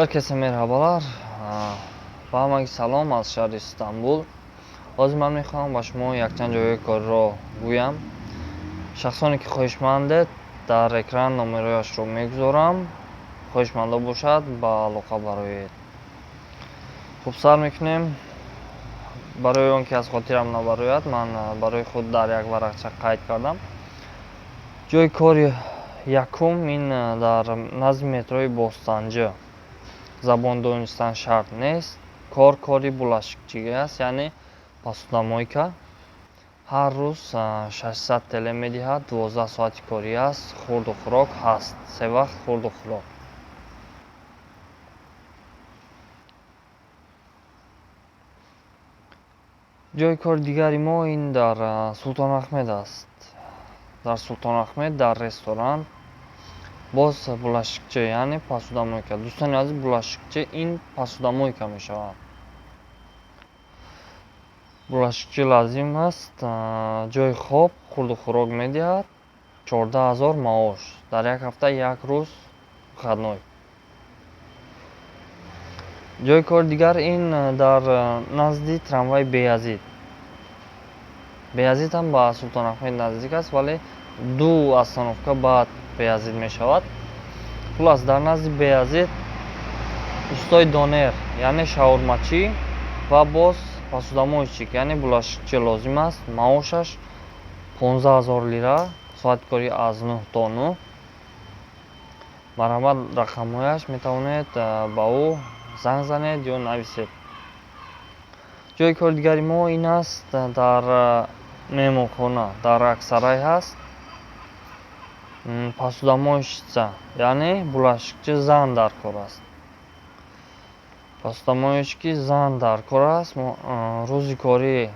Herkese merhabalar. Ба ҳамагӣ салом аз шаҳри Истанбул. Ҳозир ман мехоҳам ба шумо якчанд ҷойҳои корро гӯям. Шахсоне ки хоҳишмандед, дар экран номерҳояшро мегузорам. Хоҳишмандо бошад, ба алоқа бароед. Хуб, сар мекунем. Барои он ки аз хотирам набарояд, ман барои худ дар як варақча қайд кардам. Ҷойи кори якум ин дар назди метрои Бостанҷа. Забон донистан шарт нест. Кор кори булашикчигӣ аст, яъне посудомойка. Ҳар рӯз 600 ТЛ медиҳад, 12 соати корӣ аст, хурду хӯрок ҳаст, се вақт хурду хӯрок. Ҷойи кори дигари мо ин дар Султон Ахмед аст. Дар Султон Ахмед дар ресторан боз булашикчи, яъне посудомойка. Дӯстони азиз, булашикчи ин посудомойка мешавад. Булашикчи лозим аст, ҷойи хоб, хурду хӯрок медиҳад, 14 000 маош, дар як ҳафта як рӯз выходной. Ҷойи кори дигар ин дар назди трамваи Беязид. Беязид ҳам ба Султон Ахмед наздик аст, вале ду остановка баъд Беязид мешавад. Хуллас, дар назди Беязид устои донер, яъне шаурмачӣ ва боз посудомойщик, яъне булашикчи лозим аст. Маошаш 15 000 лира, соати корӣ аз 9 то 9. Марҳамат, рақамҳояш, метавонед ба ӯ занг занед ё нависед. Ҷойи кори дигари мо ин аст дар меҳмонхона, дар Аксарай ҳаст. Посудомойщица, яъне булашикчи зан дар кор аст. Посудомойщики зан дар кор аст. Рӯзи корӣ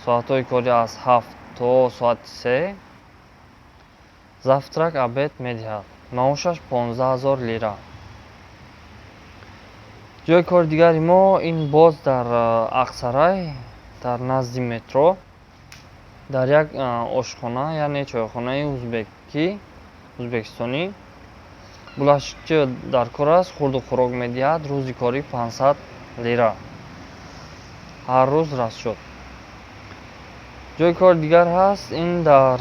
соатҳои корӣ аз 7 то соати 3. Завтрак, обед медиҳад. Маошаш 15 000 лира. Ҷойи кори дигари мо ин боз дар Ақсарай, дар назди метро, дар як ошхона, яъне чойхонаи узбекӣ, узбекистонӣ. Булашикчи дар кор аст, хурду хӯрок медиҳад, рӯзи корӣ 500 лира. Ҳар рӯз расчёт. Ҷойи кори дигар ҳаст ин дар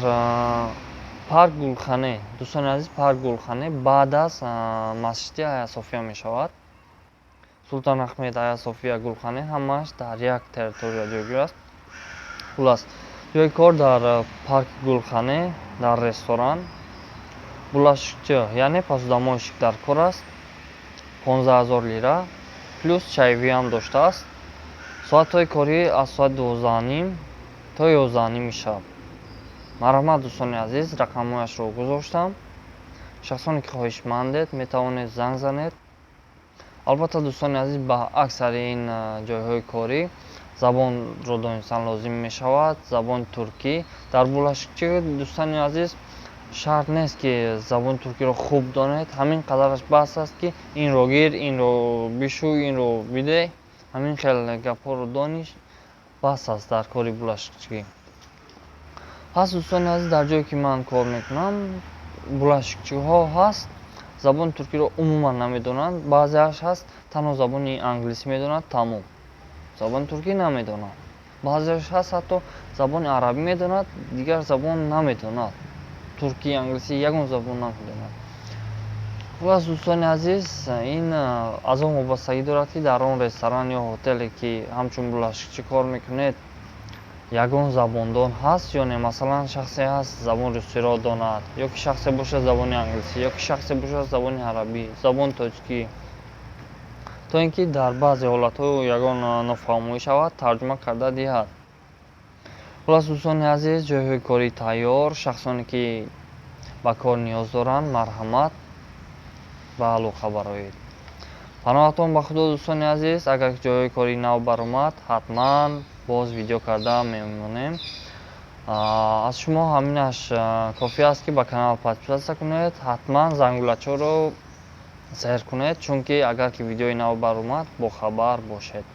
парк Гулхане. Дӯстони азиз, парк Гулхане баъд аз масҷиди Ая София мешавад. Султон Ахмед, Ая София, Гулхане ҳамааш дар як территория ҷойгир аст. Хуллас, ҷойи кор дар парки Гулхане, дар ресторан булашикчи, яъне посудомойщик дар кор аст, 15 000 лира, плюс чаевые ҳам доштааст. Соатҳои корӣ аз соати 12:30 то 11:30 шаб. Марҳамат, дӯстони азиз, рақамҳояшро гузоштам. Шахсоне ки хоҳишмандед, метавонед занг занед. Албатта, дӯстони азиз, ба аксари ин ҷойҳои корӣ забонро донистан лозим мешавад, забони туркӣ. Дар булашикчӣ, дӯстони азиз, шарт нест ки забони туркиро хуб донед, ҳамин қадараш бас аст ки инро гир, инро бишӯй, инро бидеҳ, ҳамин хел гапҳоро дониш бас аст дар кори булашикчигӣ. Пас, дӯстони азиз, дар ҷое ки ман кор мекунам, булашикчиҳо ҳаст, забони туркиро умуман намедонанд, баъзеаш ҳаст танҳо забони англисӣ медонад, тамом. Забони туркӣ намедонад. Баъзеаш ҳаст ҳатто забони арабӣ медонад, дигар забон намедонад. Туркӣ, англисӣ, ягон забон намедонад. Хуллас, дӯстони азиз, ин аз он вобастагӣ дорад, ки дар он ресторан ё ҳотеле ки ҳамчун булашикчӣ кор мекунед, ягон забондон ҳаст ё не. Масалан, шахсе ҳаст забони русиро донад, ё ки шахсе бошад забони англисӣ, ё ки шахсе бошад забони арабӣ, забони тоҷикӣ, то ин ки дар баъзе ҳолатҳо ягон нофаҳмоӣ шавад, тарҷума карда диҳад. Хуллас, дӯстони азиз, ҷойҳои корӣ тайёр. Шахсоне ки ба кор ниёз доранд, марҳамат, ба алоқа бароед. Паноҳатон ба Худо, дӯстони азиз. Агар ҷойҳои кори нав баромад, ҳатман боз видео карда мемонем. Аз шумо ҳаминаш кофӣ аст, ки ба канал подписаться кунед, ҳатман зангулачаро зер кунед, чунки агар ки видеои нав баромад, бохабар бошед.